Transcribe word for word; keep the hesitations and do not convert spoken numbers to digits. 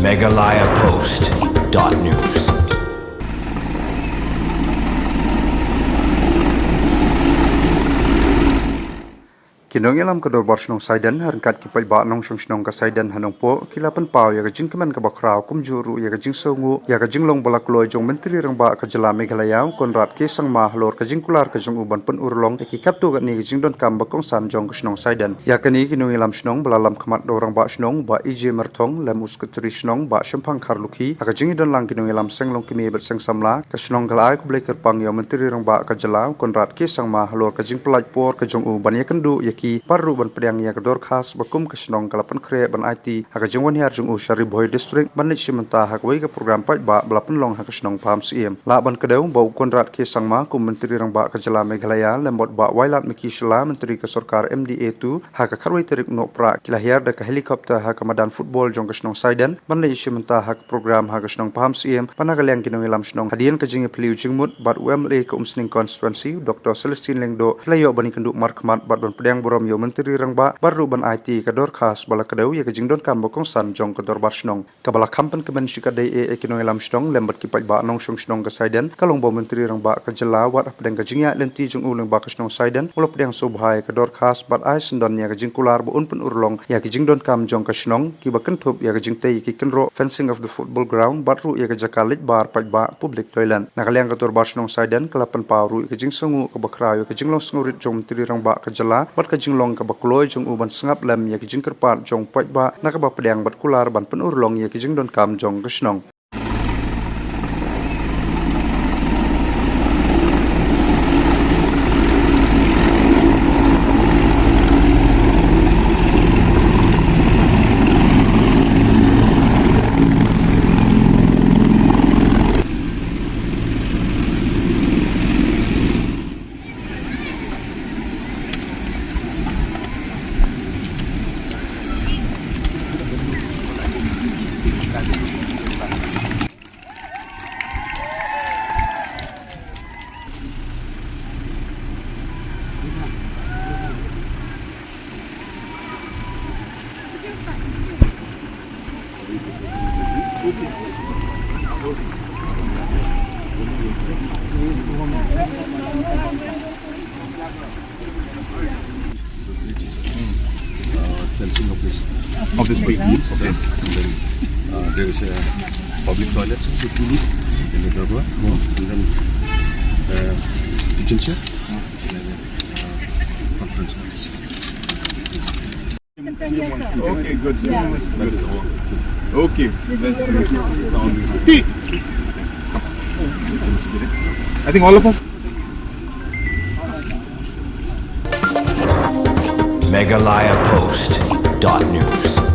Meghalaya Post dot news. Ki nongïalam ka Dorbar Shnong Saiden, ryngkat ki paidbah nongshong shnong ka Saiden ha Nongpoh, ki la pynpaw ïa ka jingkmen kaba khraw, kumjuh ruh ïa ka jingsngewnguh ïa ka jinglong ba la kloi jong Myntri Rangbah ka Jylla Meghalaya, Conrad K Sangma, halor ka jingkular ka jong u ban pynurlong ïa ki katto katne ki jingdonkam ba kongsan jong ka shnong Saiden. Ïa kane ki nongïalam shnong ba la lam khmat da u Rangbah Shnong Bah E J Myrthong, lem u Secretary Shnong Bah Shemphang Kharlukhi, ha ka jingïadonlang ki nongïalam seng longkmie bad seng samla, ka shnong ka la ai khublei kyrpang ïa u Myntri Rangbah ka Jylla, Conrad K Sangma, halor ka jingpyllait por ka jong u ban ïakynduh ïa ki, bad ruh ban pdiang ïa ka dorkhas ba kum ka shnong ka la pynkhreh ban aiti ha ka jingwan hiar jong u sha Ri Bhoi District, ban leit shim bynta ha kawei ka program paidbah ba la pynlong ha ka shnong Pahamsyiem. Lah ban kdew ba u Conrad K Sangma kum Myntri Rangbah ka Jylla Meghalaya, lem bad Bah Wailadmiki Shylla, Myntri ka sorkar M D A two, ha ka khatwei tarik u Nohprah, ki la hiar da ka helicopter ha ka madan football jong ka shnong Saiden, ban leit shim bynta ha ka program ha ka shnong Pahamsyiem. Bad na ka liang ki nongïalam shnong, hadien ka jingïaphylliew jingmut bad u M L A ka Umsning Constituency, u Doctor Celestine Lyngdoh, ki la ïoh ban ïakynduh markhmat bad ban pdiang burom ïa u Myntri Rangbah, bad ruh ban aiti ka dorkhas ba la kdew ïa ka jingdonkam ba kongsan jong ka Dorbar Shnong. Kaba la kham pynkmen shikatdei eh ïa ki nongïalam shnong lem bad ki paidbah nongshong shnong ka Saiden, ka long ba u Myntri Rangbah ka Jylla, wat hapdeng ka jingïaid lynti jong u lyngba ka shnong Saiden, u la pdiang sngewbha ïa ka dorkhas bad ai syndon ïa ka jingkular ba un pynurlong ïa ki jingdonkam jong ka shnong, kiba kynthup ïa ka jingtei ïa ki kynroh, fencing of the football ground, bad ruh ïa ka jaka leit bar paidbah, public toilet. Na ka liang ka Dorbar Shnong Saiden, ka la pynpaw ruh ïa ka jingsngewnguh kaba khraw ïa ka jinglong sngewrit jong u Myntri Rangbah ka Jylla, bad ka jinglong kaba kloi jong u ban sngap lem ïa ka jingkyrpad jong u paidbah, na kaba pdiang bad kular ban pynurlong ïa ka jingdonkam jong ka shnong. Uh, fencing of this, of this field. Okay. And then, uh, there is a public toilet in the Dorbar, and then, uh, kitchen shed, and then, uh, conference hall. Okay, good. Good. Okay. I think all of us. Meghalaya Post dot news.